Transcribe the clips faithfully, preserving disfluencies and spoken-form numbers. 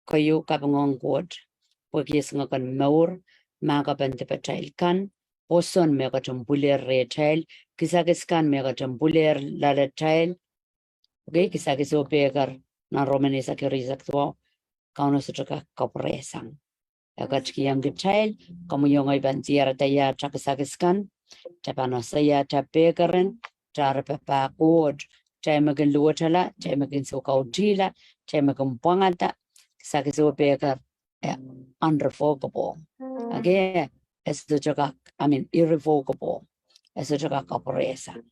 keieu kaping ong Koht, pwehki e singek en mour mahkopen dipatail kan, pwoson me ketin pwiler rehtail, kisakis kan me ketin pwiler loalatail. Okay, kisakis oh pehker nan Roman eisek, ire eisek duwau, Kauno sohte kak kapwuresang. E ketikihong kitail, komwi oh ngehi pahn diarada ia atail kisakis kan, atail pahn ese ia atail pehkeren, atail eri papah Koht, atail me kin luwetala, atail me kin soukautihla, atail me kin pwangada, kisakis oh pehker, eh, unrevocable. Okay, e sohte kak, I mean, irrevocable. E sohte kak kapwuresang.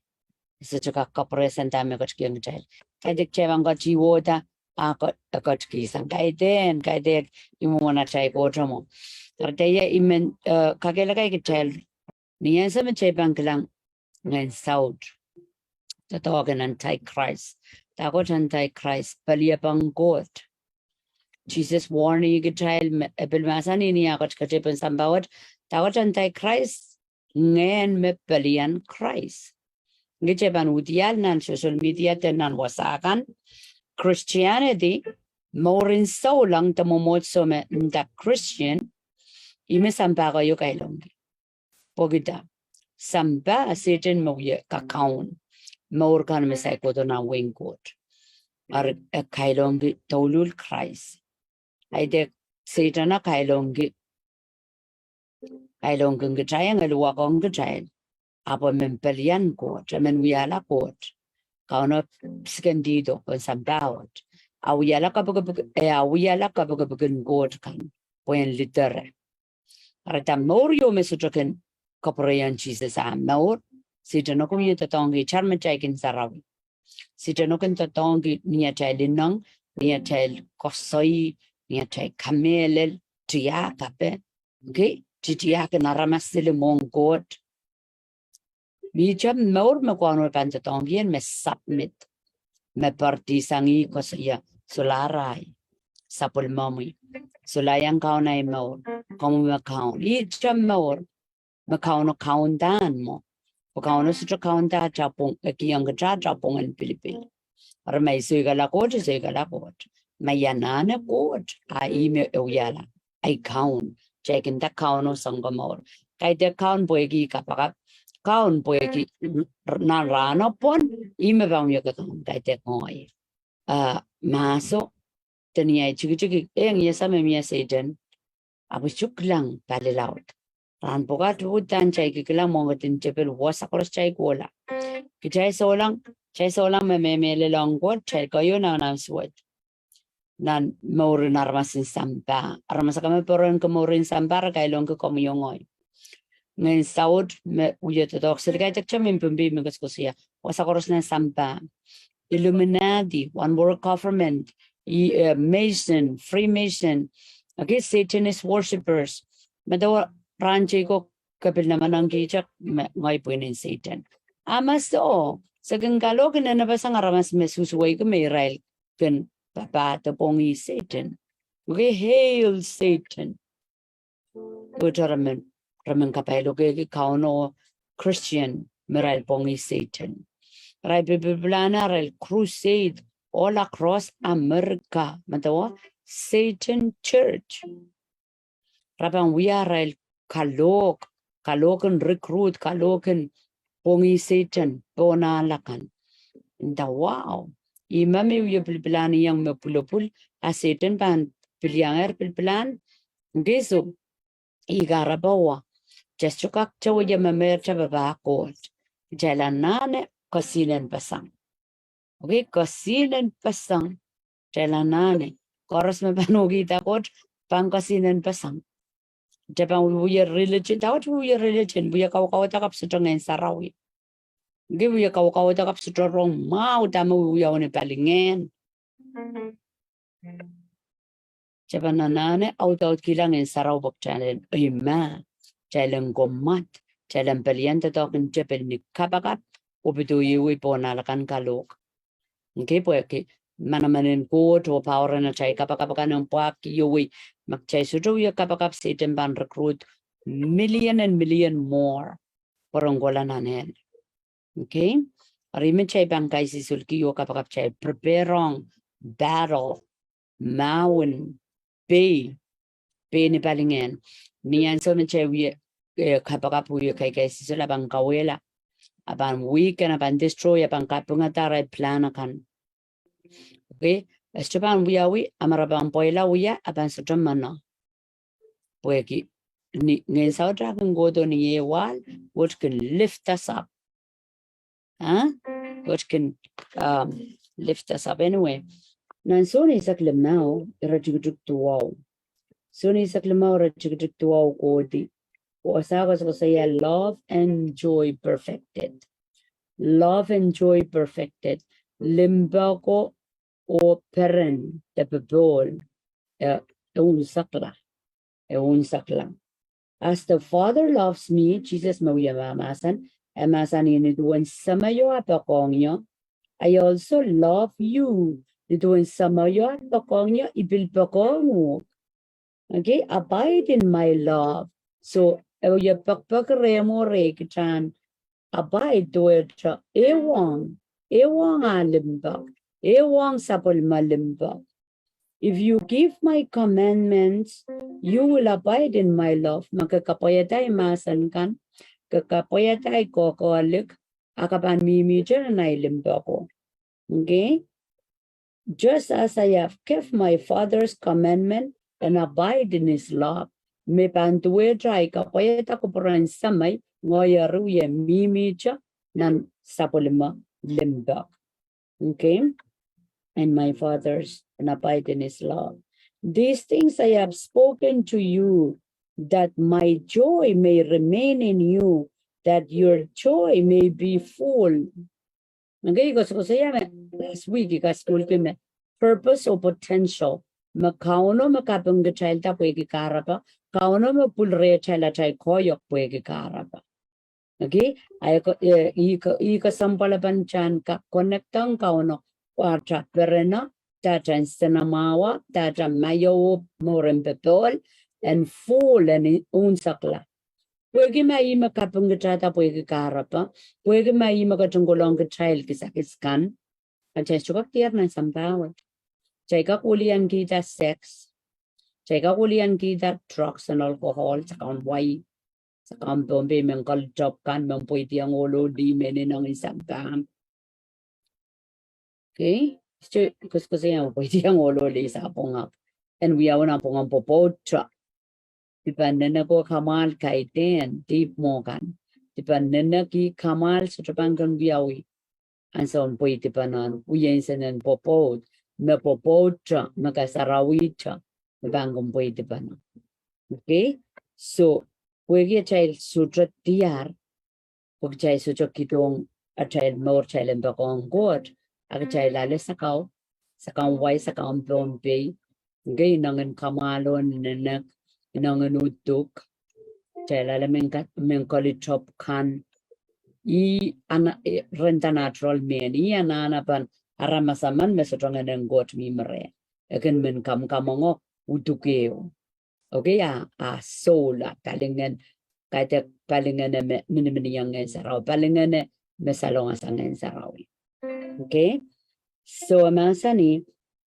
E sohte kak kapwuresang dahme e ketikihong kitail. Kaidehk kitail pahn ketiwohda, a ke-, e ketikihsang. Kaidehn, kaidehk, ih mwomwen atail Koht mwo. Eri dahme I men, eh, kakehlaka kitail, ni ansou me kitail pahn kilang ngehn saut, doadoahk en Antichrist. Dahkot Antichrist? Pelien Koht. Sises warn-i kitail me, e pil mahsanih ni ah ketiket pohn sampah wet, dahkot Antichrist? Ngehn me pelien Krais. Kitail pahn udial nan social media de nan wasa kan, Christianity, mouren souleng de mwomwohdiso me nda Christian, ih me sampah keieu kailongki. Pwehki dah? Sampah, Sehdan me wie kakaun mour kan me saik kohdo nan wehin Koht. Eri e kailongki douluhl Krais. Kaidehk Sehdan e kailongki, kailongki kitail, e luwakong kitail. Ahpw e men pelien Koht, e men wiahla Koht. Kauno sikendido pohn sampah wet. E wiahla kapikipik, e wiahla kapikipik en Koht kan pwehn lidere. Eri dah mour ieu me sohte kin kapwurehiong Sises ah mour? Sehdan e kin wie doadoahngki itar me kitail kin sarawi. Sehdan e kin doadoahngki ni atail ineng, ni atail koasoi, ni atail kamehlel, tiahk ape. Okay? Tiahk en aramas silimw ong Koht. Mie itar mour me Kauno pahn doadoahngki ien me submit, me poaridi sang ih, koasoia, solahr ahi sapwellimomwi, solahr iang kaun ahi mour, komwi me kaun. Itar mour me Kauno kaunda mwo. Pwe Kauno sohte kaunda atail pwung, e kihong kitail atail pwungen pilipil. Eri ma I soikala Koht, I soikala Koht. Ma I anahne Koht, a ih me e wiahla ahi kaun. Kitail kin nda Kauno Sounkomour. Kaidehk Kaun pwehki kapakap. Kaun pwehki nan rahno pwon, ih me pahn wie kakaun. Kaidehk ngehi. Ah, mahso, de ni ahi tikitiki, e ngiasa me mie Sehdan, ahpw e sohte kilang palilaud. Rahn pwukat uhdahn kitail kikilang mwohn ketin tepil wasa koaros kitail kohla. Kitail souleng, kitail souleng me memehlel ong Koht, kitail keieu nan ansou wet. Nan mouren aramasen sampah. Aramas akan me pwarohng mouren sampah, re kailongki komwi oh ngehi. Ngehn saut me wie doadoahk seli kaidehk kitail mihmi pwumpi me koasokoasoia wasa koaros nan sampah. Illuminati, One World Government, i-, eh, Mason, Freemason, okay, Satanist worshippers. Medewe rahn teikan ke pil namenengkihte me ngehi pwihnen Sehdan. A ma soh, se kin kalohk inenepeseng aramas me susuweiki me irail kin papahda pwongih Sehdan. Okay, hail Satan. Uhte re men, re men kapailokehki Kauno Christian me irail pwongih Sehdan. Irail pilipilplahn irail crusade all across America, medewe Satan Church. Re pahn wia irail kalohk, kalohk en recruit, kalohk en pwongih Sehdan pohn ahl akan. Nda, wow. Ih me I wie pilipilahn iang me pwulopwul, a Sehdan pahn pil iang er pilipilahn. Okay, so, ih kahrepe wa, kitail sohte kak towehda me mehte papah Koht. Kitail anahne kesihnenpeseng. Okay, kesihnenpeseng. Kitail anahne. Koaros me pahn uhkihda Koht pahn kesihnenpeseng. Kitail pahn wiewia religion, dahkot wiewia religion, wia kaukaudek ahpw sohte Ngehn Sarawi. Okay, wia kaukaudek ahpw sohte rong mwahu, dahme wiawi ni palingehn. Kitail pahn anahne audaudkihla Ngehn Sarawi pwe kitail en eimah, kitail en kommwad, kitail en pelien doadoahk en tepil ni kapakap, oh pil wiewia pohn ahl akan kalohk. Okay, pwehki manaman en Koht oh power en atail kapakap akan en pwahki wiewia, ma kitail sohte wia kapakap, Sehdan pahn recruit million and million more pwe ren kohla nan ehl. Okay? Eri me kitail pahn kaisisolki oh kapakap, kitail prepare ong battle, mahwen, pei, pei ni palingehn. Ni ansou me kitail wie, eh, kapakap wie kaikaisihsol, a pahn kawehla, a pahn weaken, a pahn destroy, a pahn kapingada arail plan akan. Okay, e sohte pahn wiawi, a ma re pahn pwaila wia, a pahn sohte mwohn. Pwehki ni ngehn saut a kin kohdo ni eh wahl, Koht kin lift us up. Huh? Koht kin, um, lift us up. Anyway, nan Sohn eisek limau, ire tikitik duwau. Sohn eisek limau, ire tikitik duwau kohdi. Wasa koasokoasoia love and joy perfected. Love and joy perfected. Limpoako oh peren de popohl, eh, e unsekla. E unsekla. As the Father loves me, Sises me wie mahmahsen, e mahsanih, ni duwen Semeio ah poakohng ie, I also love you. Ni duwen Semeio ah poakohng ie, I pil poakohng uhk. Okay, abide in my love. So, e wie pekipeki rehmw oh rehi kitail en abide, duwehte, eh, uhwong, eh, uhwong ah limpoak, eh, uhwong sapwellime limpoak. If you keep my commandments, you will abide in my love. Ma ke kapwaiada ei mahsen kan, ke kapwaiada ei koakoahlik, a ke pahn mihmihte nan ei limpoako. Okay? Just as I have kept my Father's commandment and abide in his love. Me pahn duwehte ei kapwaiada kupwuren Semei, ngehi eri wie mihmihte nan sapwellime limpoak. Okay? And my Father's and abide in his love. These things I have spoken to you, that my joy may remain in you, that your joy may be full. Okay, I koasokoasoia me last week I kasukuhlki me purpose oh potential. Me Kauno me kapingkitailda pwehki kahrepe, Kauno me pwil rehtail atail koahiek pwehki kahrepe. Okay, a I ko-, eh, I ko-, I kesempwal pahn kitail en kak connect ong Kauno, pwe atail pereno, atail nsenamwahu, atail maiou, mouren popohl, en full, en unsekla. Pwehki ma ih me kapingkitahda pwehki kahrepe, pwehki ma ih me ketin kohdohng kitail kisakis kan, a kitail sohte kak diar nan sampah wet. Kitail kak wiliankihda sex. Kitail kak wiliankihda drugs and alcohol, sakau en wai, sakau en Pohnpei, mehn kolitop kan, mehn pweidiong ohloli, mehn ineng en sampah. Okay? Sohte koasokoasoia pweidiong ohloli, sapwung ahpw en wiawi nan pwungen pwopwoud. Dipen nenek oh kamwahl kaidehn, dihp mwo kan. Dipen nenek oh kamwahl sohte pahn kin wiawi. Ansoun pweidipeno, wie nsensen pwopwoud, me pwopwoud, me kasarawi, me pahn kin pweidipeno. Okay? So, pwehki atail sohte diar, pwe kitail sohte kihdohng atail mour, atail limpoak ong Koht, a kitail ale sakau, sakau en wai, sakau en Pohnpei, okay, ineng en kamwahl oh nenek, ineng en uduk, kitail ale mehn ka-, mehn kolitop kan, ih ana-, eh, ren the natural man, ih anahnepen aramas emen me sohte ngehnen Koht mihmi reh. E kin men kamwakamwenge uduk ehu. Okay, a, a soul, a palingehn, kaidehk palingehne me miniminiong Ngehn Sarawi, palingehne me salongasang Ngehn Sarawi. Okay? So, e mahsanih,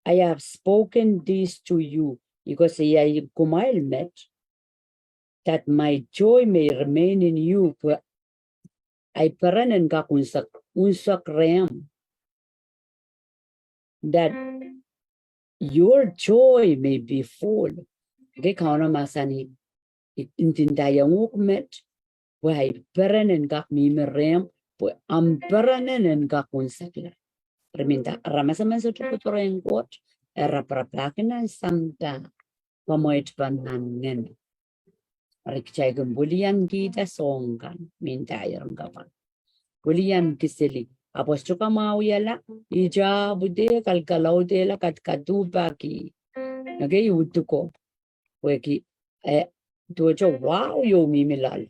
I have spoken this to you, I koasoiaiong kumwail met, that my joy may remain in you, pwe ei peren en kak unsek, unsek rehmw, that your joy may be full. Okay, Kauno mahsanih, I ndindaiong uhk met, pwe ei peren en kak mihmi rehmw, pwe omw peren en kak unsekla. Eri minda aramas emen sohte kohdo rehn Koht, e raparapahki nan sampah, pwe mweid pahn nan ngehn. Eri kitail kin wiliankihda soahng kan, minda iren kapwa. Wiliankiseli, ahpw sohte kamwahwihala, ihte ahpw de kalkalaudehla, kadkadupaki. Okay, uduko. Pwehki, eh, duwehte wahu ieu mihmi loal.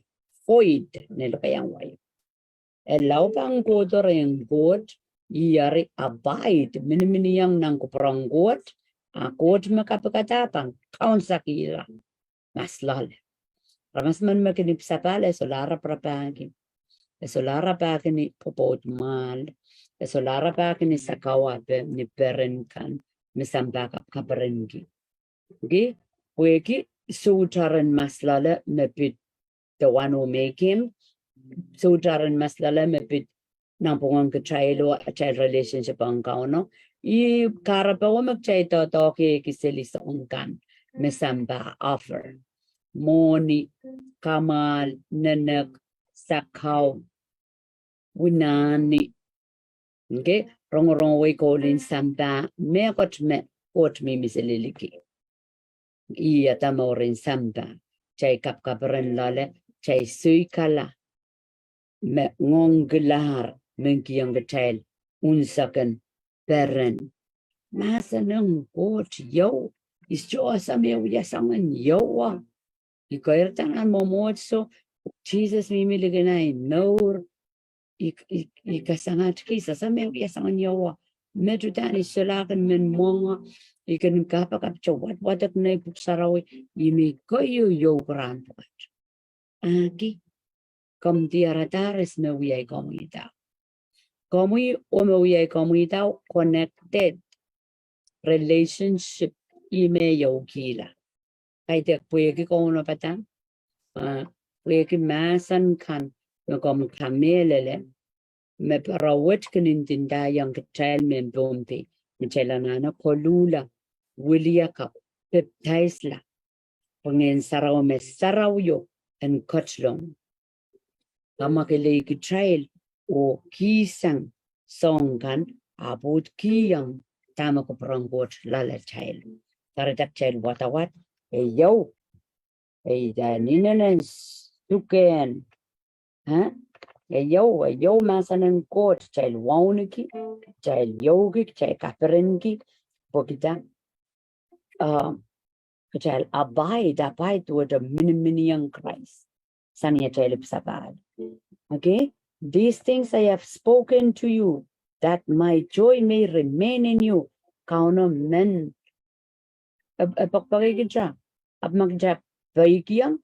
Void, ni lokaiahn wai. E lao pahn kohdo rehn Koht, ih eri abide, miniminiong nan kupwuren Koht, a Koht me kapikada pahn kaunsakihla. Mas loale. Aramas emen me kin ipwsapahl, e solahr raparapahki. E solahr rapahki ni pwopwoud mwahl. E solahr rapahki ni sakau ape, ni peren kan, me sampah kap-, kaperenki. Okay? Pwehki sohte ren maslala me pid the one who make him. Sohte ren maslala me pid nanpwungen kitail oh atail relationship ong Kauno. Ih kahrepe me kitail doadoahngki seli soahng kan me sampah offer. Mwohni, kamwahl, nenek, sakau, winahni. Okay, rongorong wei koulin sampah, mehkot me Koht mihmi seli liki. Ih eden mouren sampah, kitail kapkaperen loale, kitail soikala me ngoangkilahr me kihong kitail unsek en peren. Mahsen en Koht ieu, I sohte ese me wia soangen ieu. I keirda nan mwomwohdiso, Sises mihmi likin ahi mour, I, I, I kasangatkihsang, I sohte ese me wia soangen ieu. Met uhdahn I solahr kin men mwenge, I kin kapakap, I wadwadek nei pwuhk sarawi, I mih keieu ieu rahn pwukat. Aki, komw diaradahr ese me wiawi komwi idawei. Komwi oh me wiawi komwi idawei connected relationship, ih me ieu kihla. Kaidehk pwehki Kauno padahk, ah, pwehki mahsen kan me komw kamehlele, me pere wet kin ndinda iong kitail mehn Pohnpei, me kitail anahne koluhla, wiliakapw, pepdaisla, pwe Ngehn Sarawi me sarawio en ketilong, kamwakelei kitail oh kihsang soahng kan, ahpw uhd kihong dahme kupwuren Koht loalatail. Kahrehda kitail wadawad, e ieu, e inenen sukehn, eh? E ieu, e ieu mahsen en Koht, kitail wauneki, kitail iouki, kitail kaperenki, pwehki dah, ah, kitail abide, abide duwehte miniminiong Krais sang atail ipwsapahl. Okay? These things I have spoken to you, that my joy may remain in you. Kauno men, e, e pekipeki kitail, ahpw ma kitail peikiong,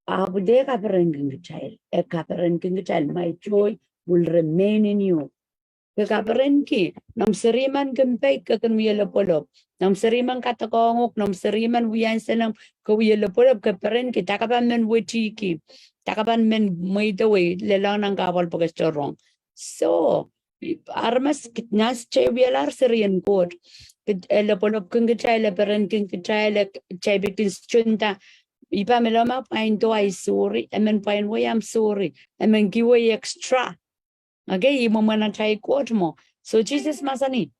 ahpw de kaperenki kitail, e kaperenki kitail, my joy will remain in you. Ke kaperenki, noumw serimen kin peik, ke kin wie lopwolop. Noumw serimen kadoadoahk, noumw serimen wia nsenomw, ke wie lopwolop, ke perenki, dah ke pahn men wetihki, dah ke pahn men mweidowei, lelohng nan kahpwal pwe ke sohte rong. So, aramas kit-, nan kitail wialahr serien Koht, kit-, e lopwolopkin kitail, e perenkin kitail, e kitail pil kin sunda. I pahn melo ma pwain doh ahi sohte, e men pwain wei ahmw sohte, e men kihwei extra. Okay, ih mwomwen atail Koht mwo. So Sises mahsanih,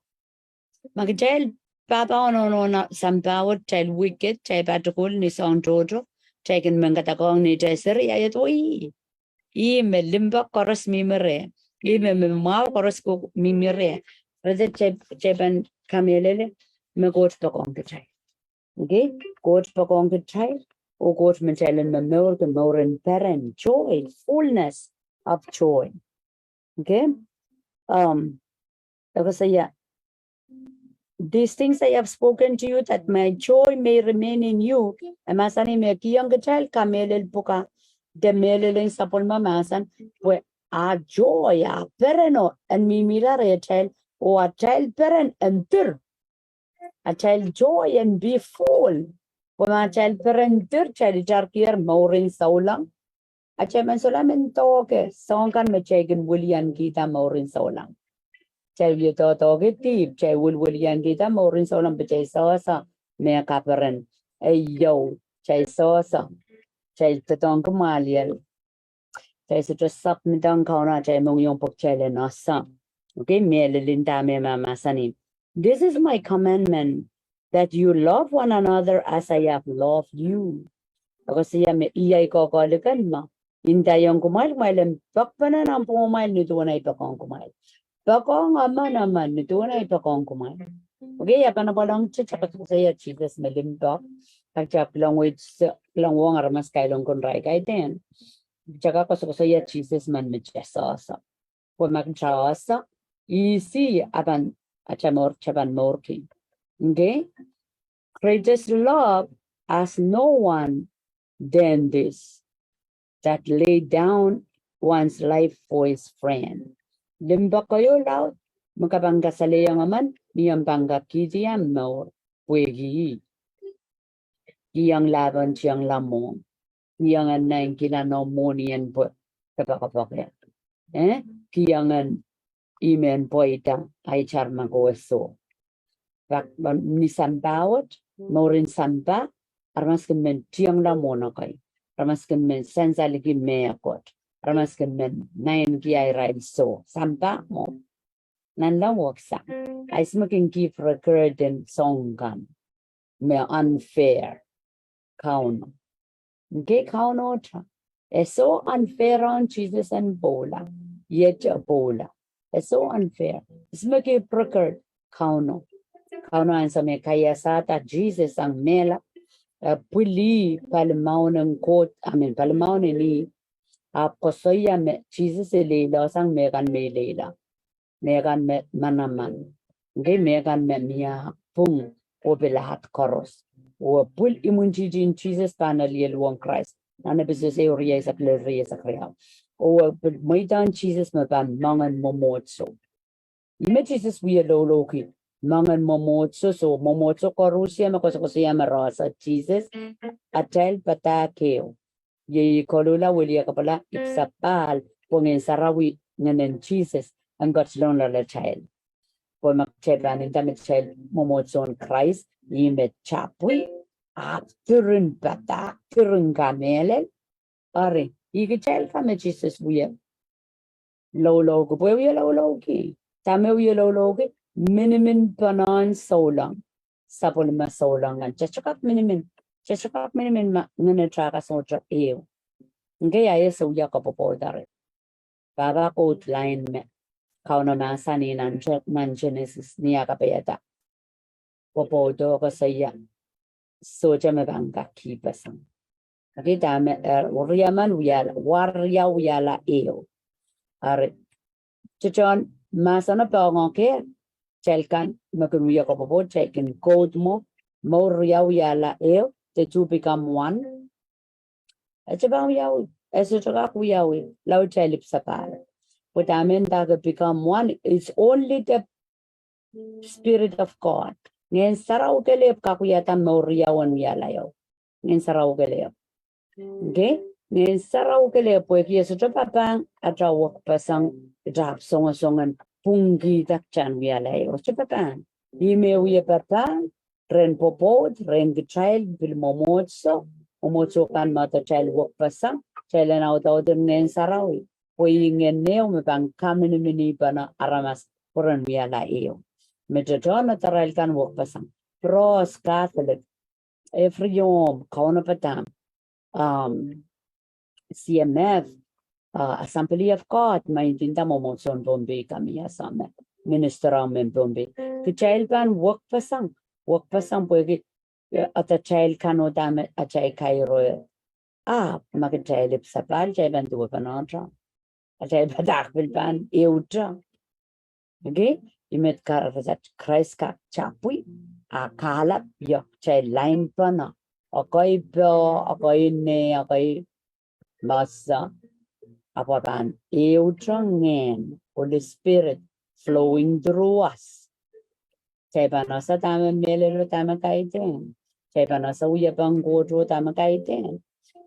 ma kitail pahpa oh nohno nan sampah wet, kitail wicked, kitail pahtokiwil ni soahng tohto, kitail kin men kadoadoahk neitail seri, ia iet wei? Ih me limpoak koaros mihmi reh, ih me, me mwahu koaros ko mihmi reh. Rete kitail, kitail pahn kamehlele me Koht poakohng kitail. Okay? Koht poakohng kitail, oh Koht men kitail en momourki mouren peren, joy, fullness of joy. Okay? Um, e koasoia, these things I have spoken to you, that my joy may remain in you. E mahsanih me kihong kitail kamehlel pwukat, de mehlelen sapwellime mahsen, pwe ah joy, ah pereno, en mihmihla rehtail, oh atail peren en dir. Atail joy en be full. Pwe ma atail peren dir, kitail itarkier mouren souleng. Atail men solahr men doahke soahng kan me kitail kin wiliankihda mouren souleng. Kitail wie doadoahke dihp, kitail wilwiliankihda mouren souleng pwe kitail sehse me kaperen. E ieu, kitail sehse, kitail doadoahngki mwahliel. Kitail sohte submit ong Kauno atail mohngiong pwe kitail en ese. Okay, mehlel dah me e mahsanih. This is my commandment, that you love one another as I have loved you. E koasoia me iei koakoahk likan me I ndaiong kumwail, kumwail en poakpene nanpwungamwail ni duwen ei poakohng kumwail. Poakohng emen emen ni duwen ei poakohng kumwail. Okay, ia pahn apwal ong kitail, kitail koasokoasoia Sises me limpoak. Kitail kilang wei, kilang wong aramas kailongkin rai kaidehn. Kitail koasokoasoia Sises men me kitail sehse. Pwe ma kitail sehse, ihs e pahn, atail mour, kitail pahn mourki. Okay? Greatest love has no one than this, that lay down one's life for his friend. Limpoak koaros laud me ke pahn kasalehiong emen ni omw pahn kak kihdi omw mour pwehki ih. Kihong lahpo en tiongla mwohn. Kihong en naineki lano mwohn ien pwe kapakapake. Eh? Kihong en ih men pweida, ai tar me kowe soh. Pak, ni sampah wet, mourin sampah, aramas kin men tiongla mwohn ekei. Aramas kin men sansalki mehkot. Aramas kin men naineki irail soh. Sampah mwo. Nanleng weksang. Ais me kin give record en soang kan me unfair. Kauno. Nge Kauno ta. E soh unfair en Sises en pwoula. Iet e pwoula. E soh unfair. Ais me kin give record. Kauno. Kauno ansou me kaiasada Sises sang mehla. E pwili palimaun en Koht, I mean, palimaun en ih. Ahpw koasoia me Sises e lelohsang mehkan me lelohng. Mehkan me manaman. Nge mehkan me mie pwung oh pil ahd koaros. Oh pwil imwintihti en Sises pahn aliel ong Krais. Nan Episos ehu rieisek lel rieisek riau. Oh pil mweidohng Sises me pahn moangen mwomwohdiso. Ih me Sises wie loulouki. Moangen mwomwohdiso, soh mwomwohdiso koarusie me koasokoasoia me rohso Sises. Atail padahk ehu. Iei koluhla, wiliakapwala, ipwsapahl, pwe Ngehn Sarawi, Ngehn en Sises, en ketilong loalatail. Pwe ma kitail pahn nda me kitail mwomwohdiso en Krais, ih me tapwi, ahpw diren padahk, diren kamehlel. Eri, ih kitail ka me Sises wie loulouki, pwe wie loulouki. Dahme wie loulouki, minimin pahn souleng. Sapwellime souleng kan. Tetiket minimin. Tetiket minimin ma ngehn atail ka sohte ehu. Nge ia e sewia kapwopwoud eri. Pahpa Koht lain me. Kauno mahsanih nan Je-, nan Genesis ni ah kapaiada. Pwopwoudo koasoia. Sohte me pahn kak kihpeseng. Aki dahme, eh, riau wiahla, riau wiahla ehu. Eri, tetiket mahseno pahn ngoke, kitail kan me kin wia kapwopwoud, kitail kin quote mwo, mour riau wiahla ehu, the two become one. E sohte pahn wiawi, e sohte kak wiawi, lao kitail ipwsapahl. Pwe dahme ndahki become one, it's only the Spirit of God. Ngehn Sarawi kelehpw kak wiahda mour riau en wiahla ehu. Ngehn Sarawi kelehpw. Okay? Ngehn Sarawi kelehpw pwehki e sohte papahng atail wekpeseng, atail songosong en pwungkihda kitail en wiahla ehu. Sohte papahng. Ih me wie papahng, rehn pwopwoud, rehn kitail, pil mwomwohdiso, mwomwohdiso kan me atail wekpeseng, kitail en audaudin Ngehn Sarawi. Pwe ih ngehn ehu me pahn kaminimini pahn aramas pwuren wiahla ehu. Me tohtohn atail kan wekpeseng. Pros, Catholic, Ephraim, Kaunopada, um, C M F, uh, Assembly of God, ma I ndinda mwomwohdiso en Pohnpei ka mie sang me, minister men Pohnpei. Kitail pahn wekpeseng, wekpeseng pwehki, eh, atail kan oh dahme atail kairo. Ahpw ma kitail ipwsapahl, kitail pahn duwepanohte. Atail padahk pil pahn ehute. Okay? Ih me kahrehda Krais kak tapwi, a kalap, io, kitail lain pahn, ekei poh, ekei nei, ekei masa, ahpw pahn ehute ngehn, Holy Spirit flowing through us. Kitail pahn ese dahme mehlel oh dahme kaidehn. Kitail pahn ese wiepen Koht oh dahme kaidehn.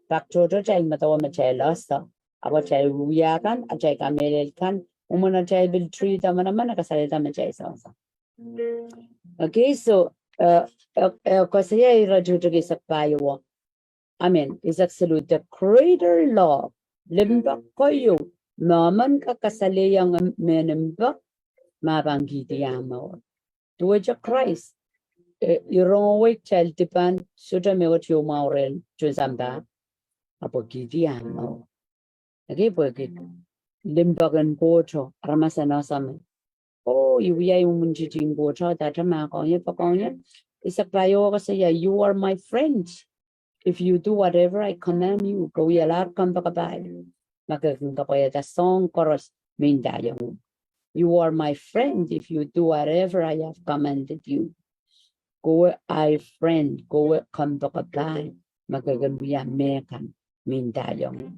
Pak tohto kitail medewe me kitail ese. Ahpw kitail wia kan, atail kamehlel kan, mwomwen atail pil treat emenemen, kasalehda me kitail sohsa. Okay, so, eh, eh, eh, koasoia ire tikitik eisek pahieu. I mean, eisek siluh, the greater love. Limpoak keieu, me emen kak kasalehiong mehn limpoak, me pahn kihdi ah mour. Duwehte Krais, eh, I rong wehwehki kitail dipan, sohte mehkot ieu mwahu rehn tohn sampah, ahpw kihdi ah mour. Okay, pwehki limpoak en Koht, aramas en ese me, oh, I wia imwintihtihn Koht, dahte ma I koasoia, poakoasoia. Eisek pahieu koasoia, you are my friend. If you do whatever I command you, ke wialahr kompoakepahi. Ma ke kin kapwaiada soahng koaros me I ndaiong uhk. You are my friend if you do whatever I have commanded you. Kowe ahi friend, kowe kompoakepahi, ma ke kin wia mehkan me I ndaiong uhk.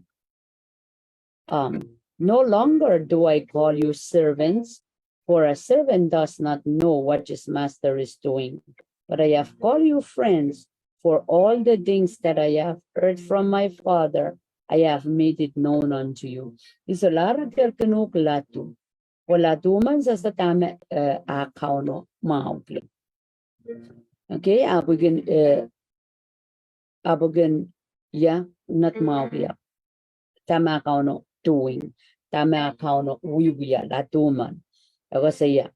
Um, no longer do I call you servants, for a servant does not know what his master is doing. But I have called you friends, For all the things that I have heard from my Father, I have made it known unto you. I solahr kerkin uhk ladu. Pwe ladu men sehse dahme, eh, ah Kauno mwahuki. Okay, ahpw I kin, eh, ahpw I kin, yeah, not mwahuki. Dahme ah Kauno doing, dahme ah Kauno wiewia, ladu men. E koasoia,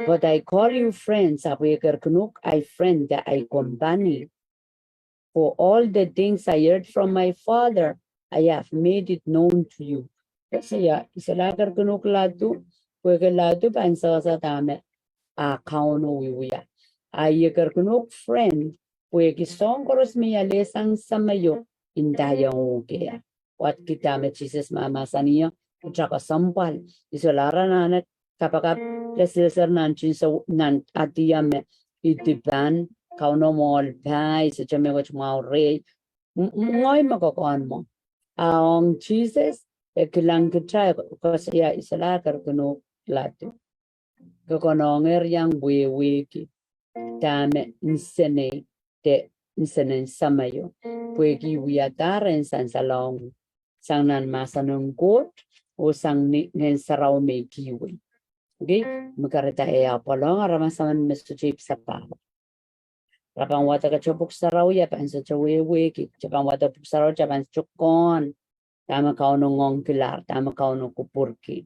but I call you friends, ahpw I kerkin uhk ahi friend, ahi company. For all the things I heard from my Father, I have made it known to you. Koasoia, I solahr kerkin uhk ladu, pwehki ladu pahn sehse dahme ah Kauno wiewia. A I kerkin uhk friend, pwehki soahng koaros me I alehsang Samaio, I ndaiong uhk. Wadki dahme Sises mahmahsanih, kita kesempwal. I solahr anahne kapakap, leselesel nan tinsou, nan adia me I dipan, Kauno mwohl pai, I sohte mehkot mwahu rehi. M-, m-, ngehi me kokohn mwo. A ong Sises, e kilang kitail, koasoia I solahr kerkin uhk ladu. Ke konehng iang wehwehki dahme insenei de insenen Samaio, pwehki I wiahda rehn sansal ong, sang nan mahsen en Koht, oh sang ni Ngehn Sarawi me I kihwei. Okay, me kahrehda e apwal ong aramas emen me sohte ipwsapahl. Re pahn wadek atail pwuhk sarawi, a pahn sohte wehwehki, atail pahn wadek pwuhk sarawi, atail pahn sohte kohn dahme Kauno ngoangkilahr, dahme Kauno kupwurki.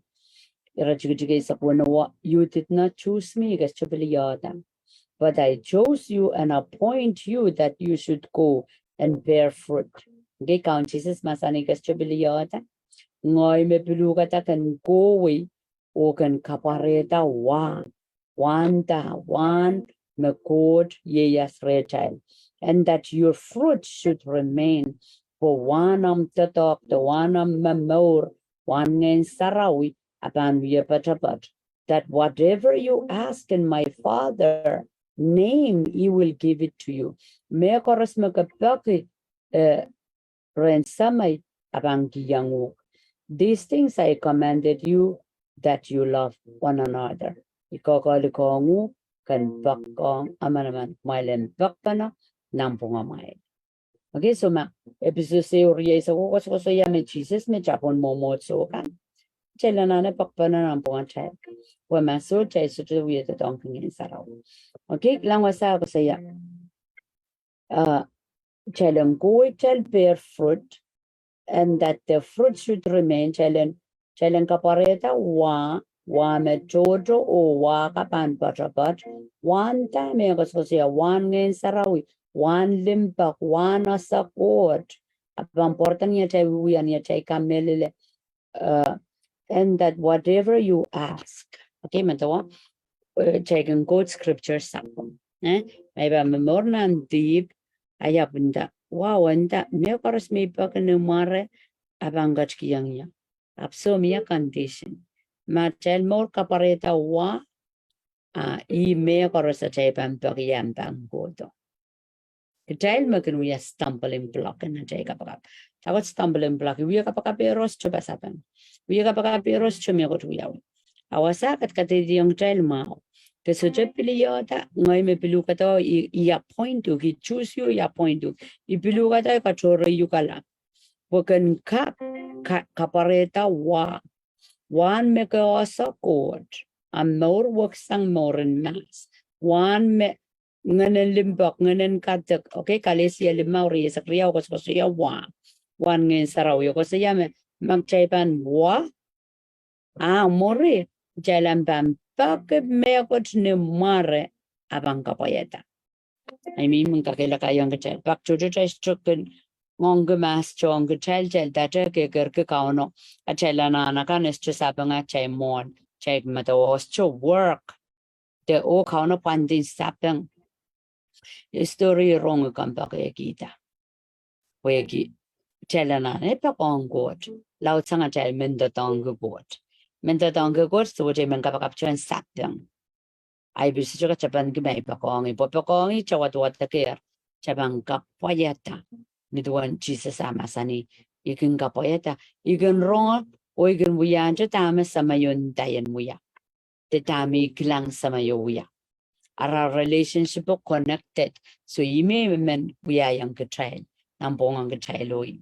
Iretikitik eisek weneu, you did not choose me, ke sohte piliehda. But I chose you and appoint you that you should go and bear fruit. Okay, Kaun Sises mahsanih ke sohte piliehda. Ngehi me piluhkada ken kohwei oh ken kapwarehda wah, wahn da, wahn me Koht ieias rehtail. And that your fruit should remain. Pwe wahn omw doadoahk de wahn omw momour, wahn Ngehn Sarawi, a pahn wie poatopoat. That whatever you ask in my Father name, he will give it to you. Mehkoaros me ke peki, eh, rehn Semei, a pahn kihong uhk. These things I commanded you, that you love one another. I kohkohlahng uhk, ken poakohng emenemen. Kumwail en poakpene nanpwungamwail. Okay, so ma episode ehu rieisek koasokoasoia me Sises me tapon mwomwohdiso kan, kitail anahne poakpene nanpwungatail. Pwe ma soh, kitail sohte wie doadoahngki Ngehn Sarawi. Okay, kilang wasa koasoia, uh, kitail en kohwei, kitail bear fruit, and that the fruit should remain. Kitail en, kitail en kapwarehda wah, wah me tohto oh wah ka pahn poatopoat. Wahn da me koasokoasoia, wahn Ngehn Sarawi, wahn limpoak, wahn ese Koht. A pahn pwarada ni atail wiewia, ni atail kamehlele, uh, and that whatever you ask. Okay, medewe, uh, taking good scripture sapwung. Eh, ma I pahn momour nan dihp, a I pahn nda, wow, nda, mehkoaros me I peki ni mware, a pahn ketikihong ie. Ahpw soh mie condition. Ma kitail mour kapwarehda wah, a ih mehkoaros atail pahn peki, a pahn kohdo. Kitail me kin wia stumbling block en atail kapakap. Dahkot stumbling block, I wie kapakap eros, sohte pasapeng. Wie kapakap eros, sohte mehkot wiawi. A wasa kadkadehdiong kitail mwahu. Ke sohte piliehda, ngehi me piluhkada, I, I appoint uhk, I choose you, I appoint uhk. I piluhkada, I katohre uhk kala. Pwe ken kak, ka, kapwarehda wah. Wahn me ke ese Koht, a mour weksang mouren mahs. Wahn me ngehnen limpoak, ngehnen kadek. Okay, Kalesia limau, rieisek riau koasokoasoia wah. Wahn Ngehn Sarawi koasoia me, ma kitail pahn wah, a mwuri, kitail en pahn peki mehkot ni mware, a pahn kapwaiada. I mean, me kakehlakaiong kitail. Pak tohto kitail sohte kin ngoangki mahs soahng kitail, kitail dahte kekerki Kauno. Atail anahn akan e sohte sapeng atail mwohn, kitail medewe e sohte work. De oh Kauno pwandin sapeng. History rong kompoakehkihda. Pwehki kitail anahne poakohng Koht. Laudsang atail men doadoahngki Koht. Men doadoahngki Koht, sohte men kapakap tohn sapeng. Ahi pil sohte katapanki ma I poakohng ih, pwe poakohng ih kitail wadawadekehr, kitail pahn kapwaiada. Ni duwen Sises a mahsanih, I kin kapwaiada, I kin rong, oh I kin wiahda dahme Samaio ndaiong wia. De dahme I kilang Samaio wia. Ara relationship o connected. So ih me men wiahiong kitail, nan pwungen kitail oh ih.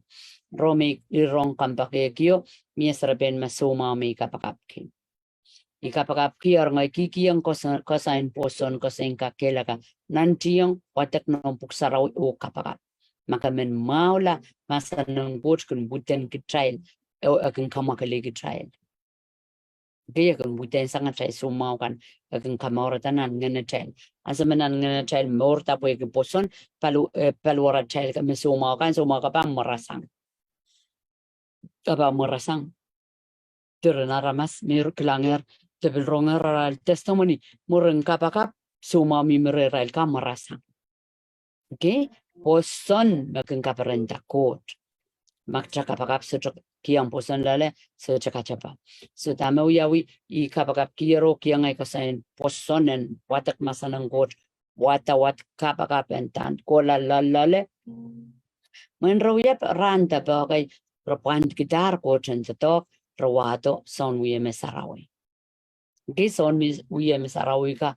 Rong me, rong kompoakeo, mie serepein me soumwahu me I kapakapki. I kapakapki, eri ngehi kihkihong koasoi, koasoi en pwoson, koasoi en kakehlaka, nantihong wadek nan Pwuhk Sarawi oh kapakap. Ma ke men mwahula, mahsen en Koht kin widen kitail, oh e kin kamwakele kitail. Ke, e kin widen sang atail soumwahu kan, e kin kamourada nan ngenatail. Ansou me nan ngenatail mourda pwehki pwoson, pali, eh, paliwaratail kan me soumwahu kan, soumwahu kan pahn mwarasang. Ke pahn mwarasang. Diren aramas me re kilangehr, de pil rongehr arail testimony, mwurin kapakap, soumwahu mihmi rehrail kan mwarasang. Okay? Pwoson me kin kaperenda Koht. Ma kitail kapakap sohte kihong pwoson loale, sohte katepe. So dahme wiawi, I kapakapki eri kihong ei koasoi en pwoson en wadek mahsen en Koht, wadawad kapakap en dahn kohla loalloale. Mwein re wia rahn de pwukoa, re pwandkidahr Koht en doadoahk, re wahdo soun wia me sarawi. Kei soun mi-, wia me sarawi ka,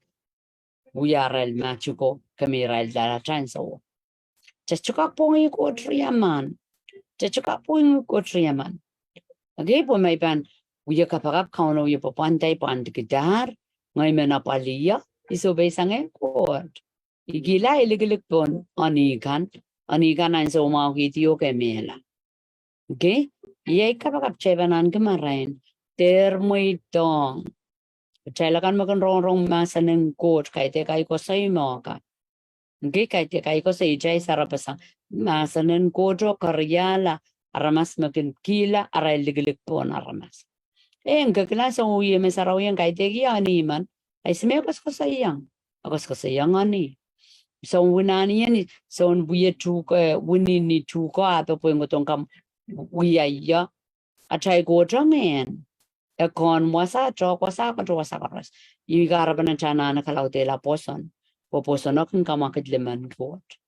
wia arail magic o, kemehrail lalatanso. Kitail sohte kak pwongih Koht riemen. Kitail sohte kak pwongih Koht riemen. Okay, pwe ma I pahn wia kapakap, Kauno wia pwapwandai, pwandkidahr, ngehi men apwalih, I sohpeisang Koht. I kihla, I likilik pohn eni kan, eni kan ahn soumwahu kihdi oh kemehla. Okay? Iei kapakap kitail pahn ahneki marain, dehr mweidohng. Kitail akan me kin rongorong mahsen en Koht, kaidehk ahi koasoi mwo ka. Okay, kaidehk ahi koasoi, kitail sarapasang. Mahsen en Koht o kariahla aramas me kin kihla arail likilik pohn aramas. Eh, ke kilang soun wia me sarawi en kaidehk eni men. Ahi, se me koasokoasoiong. Koasokoasoiong eni. Soun wini ni eni, soun wia tuhke, wini ni tuhke, ahpw pwe ngodohng kam wia ia. Atail Koht o ngehn. E kin wasa, tohk wasa, koaros wasa koaros. Ih kahrepen atail anahne kalaudehla pwoson. Pwe pwoson o kin kamwakid limen Koht.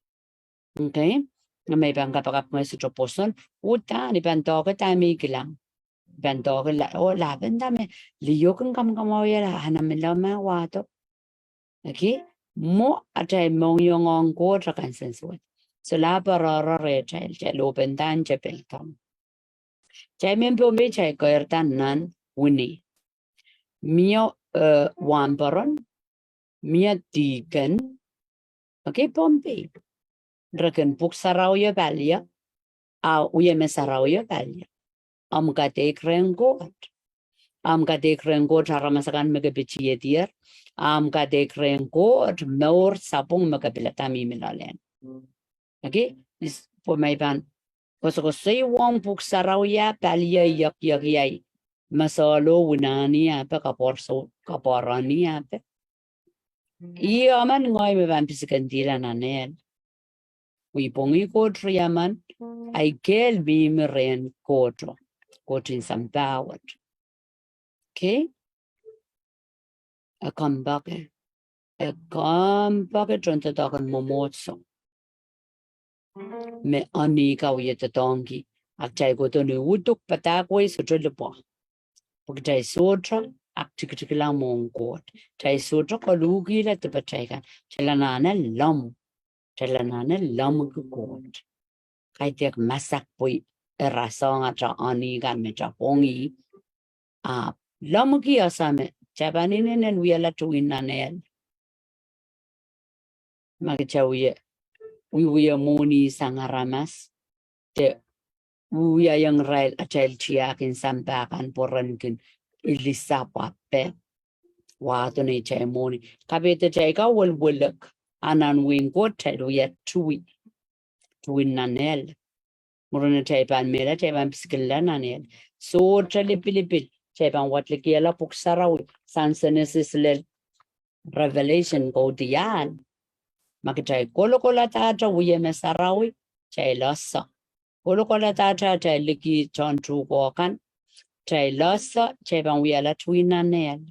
Okay? Me I pahn kapakap ngehi sohte pwoson, uhdahn I pahn doake dahme I kilang. I pahn doake la, oh, lahpen dahme liho kin kamwakamwahwihala, ahn amila me wahdo. Okay? Mwo atail mohngiong ong Koht akan sensuwed. So lahpe roro rehtail, kitail open dahn tepel kan. Kitail mehn Pohnpei kitail keirda nan wini. Mie, eh, wahnpoaron, mie dihken, okay, Pohnpei. Re kin pwuhk sarawi o pali, a wia me sarawi o pali. Ahmw kadeik rehn Koht. Ahmw kadeik rehn Koht aramas akan me ke pitihedier. Ahmw kadeik rehn Koht mour sapwung me ke pilada mihmi loalen. Okay? Is, pwe ma I pahn koasokoasoi ong pwuhk sarawi a pali, iei, iei, iei. Mesolo winani ape, kapoaros, kapoarani ape. Ih emen ngehi me pahn pisikindihla nan ehl. Wi pwongih Koht riemen, ahi kehl mihmi rehn Koht o, Koht en sampah wet. Okay? E kompoake. E kompoake tohn doadoahk en mwomwohdiso. Me eni ka wia doadoahngki. A kitail kohdo ni uduk padahk wei sohte lipwa. Pwe kitail sohte aktikitikla mwohn Koht. Kitail sohte koluhkihla dipatail kan. Kitail anahne lom. Kitail anahne lomwiki Koht. Kaidehk masak pwe e rasehng atail eni kan me kitail pwongih. Ahpw lomwiki ese me kitail pahn inenen wiahla tuwi nan ehl. Ma kitail wie, wiewia mwohni sang aramas, de wiahiong irail atail tiahk en sampah kan pwe ren kin ilisa pwe pahn wahdo neitail mwohni. Kapehdatail ka welwelek, a nan wehin Koht kitail wia tuwi. Tuwi nan ehl. Mwurin atail pahn mehla, kitail pahn pisikinla nan ehl. Sohte lipilipil, kitail pahn wadlekihala pwuhk sarawi, sang Senesis lel Revelation, kaudiahl. Ma kitail kolokoladahte wia me sarawi, kitail ese. Kolokoladahte atail liki tohn tuhke kan, kitail ese, kitail pahn wiahla tuwi nan ehl.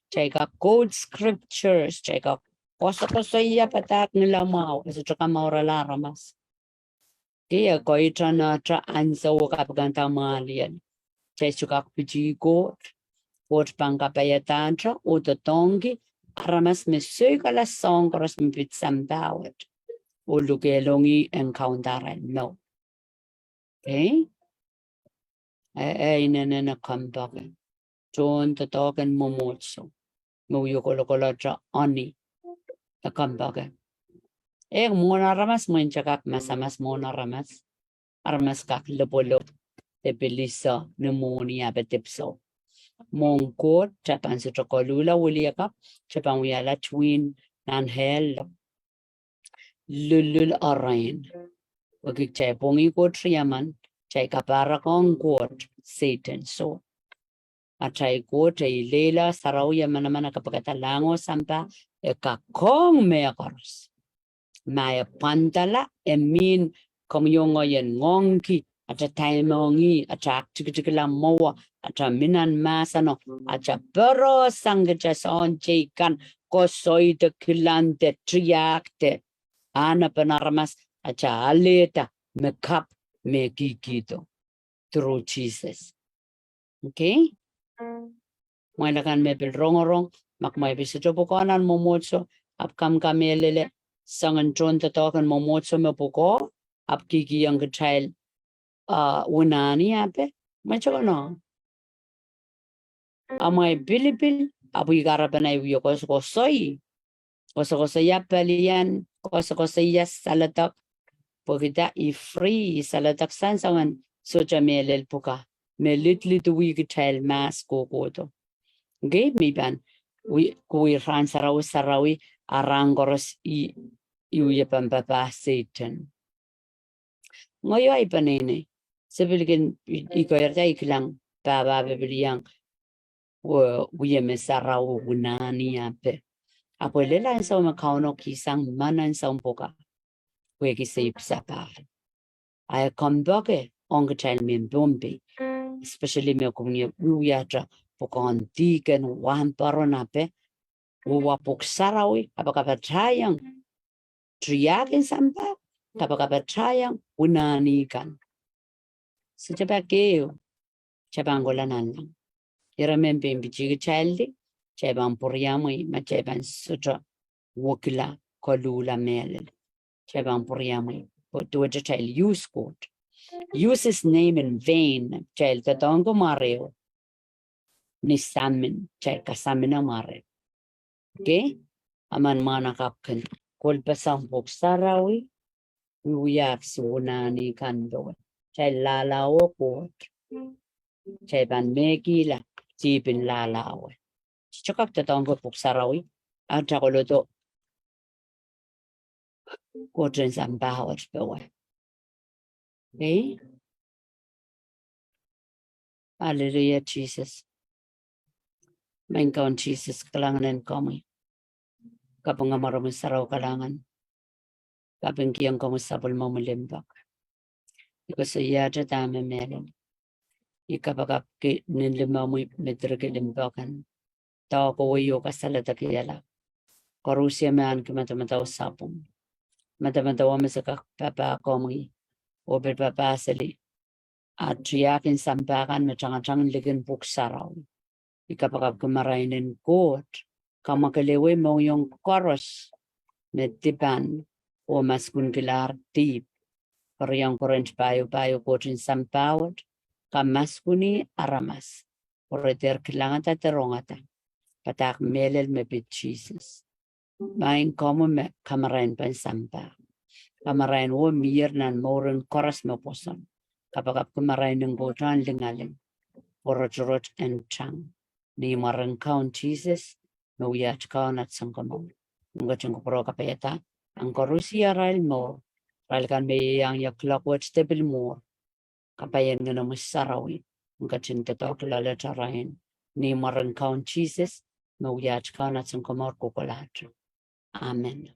Kitail kak quote scriptures, kitail kak koasokoasoia padahk ngilamwahu, e sohte kamourala aramas. Kei e koitonehte ansou kapikada mwahliel. Kitail sohte kak pitih Koht. Koht pahn kapaiadahte oh doadoahngki aramas me soikala soahng koaros me pid sampah wet, oh lukehlong ih en kaunda arail mour. Okay? E, e inenen e kompoake. Tohn doadoahk en mwomwohdiso me wie kolokolete honey, e kompoake. E mwohn aramas, mwein te kak masamas mwohn aramas. Aramas kak lopwolop, de pil ese ni mwohni ape dipwisou. Mwohn Koht, te pahn sohte koluhla wiliakapw, te pahn wiahla twin nan hell. Lulul aramas. Wekik tai pwongih Koht riemen, tai kapahrek ong Koht, Sehdan soh. Atail Koht e ileila, sarawi, e manaman, e kapikada lahng oh sampah, e kak ong mehkoaros. Ma e pwandala, e mihmi komwi oh ngehi en ngoangki, atail time ong ih, atail aktikitikla mwowe, atail mi nan mahseno, atail poarosang kitail soahng teikan, koasoia de kilangada, tiahkada, ahnepen aramas, atail alehda me kapw, me kihkihdo through Jesus. Okay? Mwail akan me pil rongorong, ma kumwail pil sohte pwukoa nan mwomwohdiso, ahpw komw kamehlele, soangen tohn doadoahk en mwomwohdiso me pwukoa, ahpw kihkihong kitail, ah, wunahni ape, mwein te konehng. Amwail pilipil, ahpw ih kahrepen ahi wie koasokoasoi. Koasokoasoia pelian, koasokoasoia saledek, pwehki ih free, ih saledek, soangen sohte mehlel pwukoa, me lidlidwih kitail mahs kohkohdo. Okay, me pahn, wie, wie rahn sarawi sarawi, a rahn koaros ih, ih wie pahn papah Sehdan. Ngehi ahi peneinei, se pil kin, ih, ih keirda ih kilang, pahpa ape pil iang, wie, wie me sarawi, wunahni ape. Ahpw e lel ansou me Kauno kihsang manansau pwukoa, pwehki se ipwsapahl. A e kompoake ong kitail mehn Pohnpei, especially me kumwail wiewia atail pwukoahn dihken wahnpoaron ape, wia pwuhk sarawi, kapakapataiong tiahk en sampah, kapakapataiong wunahni kan. Sohte pak ehu, kitail pahn kohla nanleng. Ire men pein pitih kitail di, kitail pahn pwuriamwei, ma kitail pahn sohte wekila, koluhla mehlel. Kitail pahn pwuriamwei, pwe duwehte kitail use Koht. Use his name in vain, kitail doadoahngki mware ehu. Ni samin, kitail kasamine mware ehu. Okay? A ma mwahnakapw kin kolpeseng pwuhk sarawi, wiewia ahpw wunahni kan powe. Kitail lahlahwe Koht. Kitail pahn mehkihla dihp en lahlahwe. Kitail kak doadoahngki pwuhk sarawi, a kitail kohdo Koht en sampah wet powe. Okay? Hallelujah, Jesus. Maing Kaun Jesus, kalahngan en komwi. Kaping Kamarain Sarawi kalahngan. Kapingkihong komwi sapwellimomwi limpoak. I koasoiahte dahme mehlel. I kapakapki nin limomwi me direkihla limpoak en. Doakowe oh kasaladakihala. Koarusie me ahneki madamadau sapwung. Madamadau me se kak papah komwi. Oh pil papah seli. A tiahk en sampah kan me tangatang likin pwuhk sarawi. I kapakapki marain en Koht. Kamwakelehwei mohngiong koaros me dipan oh maskun kilahr dihp. Keriau Korint pahieu pahieu, Koht en sampah wet kamaskuni aramas. Pwe re dehr kilangada de rongada padahk mehlel me pid Sises. Maing komwi me kamarain pahn sampah. Kamarain oh mier nan mouren koaros me pwoson. Kapakapki marain en Koht en lingaling. Pwe rotorot en tang. Ni mwaren Kaun Sises, me wia at Kaun, at Sounkomour. Ong ketin kupwure kapaiada, ong koarusie arail mour. Arail kan me iang ie kuloak wet de pil mwuhr. Kapai en Ngehnomwi Sarawi, ong ketin doadoahk loaletail. Ni mwaren Kaun Sises, me wia at Kaun, at Sounkomour kohkohlahte. Amen.